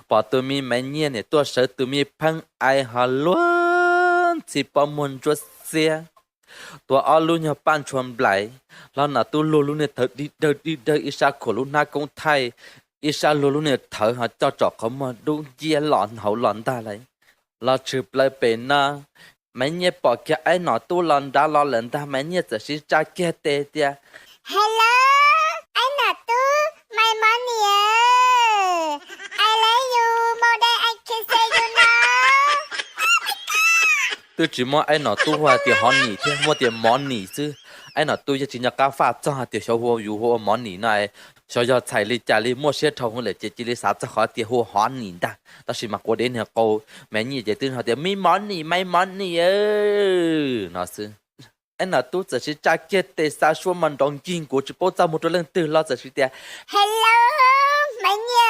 pom tus me Maiv Nyiaj nim tuaj sawv tus me pheeb ai ho luag ntxhi pob muag ntsuab xiab, tuav ob lub nyuag paj ntshua nplaim, hlo Nom Tub luag lub niag thawv dig dawg dig dawg, ib sab khuam lub hnab koob thaij, ib sab luag lub niag thawv ho coj tsom qhov muag dub nciab los hauv los ntag lauj. Los tshwm plaws pem no, Maiv Nyiaj pom kiag Aib Nom Tub los nrad los lawm ntag, Maiv Nyiaj txawm sib tsa kiag tes tias, Hello, Aib Nom Tub, my money, I love you, more than I can say you know. Twb tsis muaj Aib Nom Tub hu hais tias honey thiab, muaj tias money xwb. Aib Nom Tub yeej tsis nco qab faj txog hais tias xyov hu yus hu ua money no, xyov yog txhais li cas li muaj siab dhau hwv lawm ces cia li xav txog qhov tias hu ua honey ntag. Tab sis mas quav dev niag qau, Maiv Nyiaj ces twb hais tias my money, my money no xwb. Aib Nom Tub txawm sib tsa kiag tes xa suab mas nrov nkig nkuav tsis paub txaj muag rau leej twg los txawm sib tias, Hello, Maiv Nyiaj.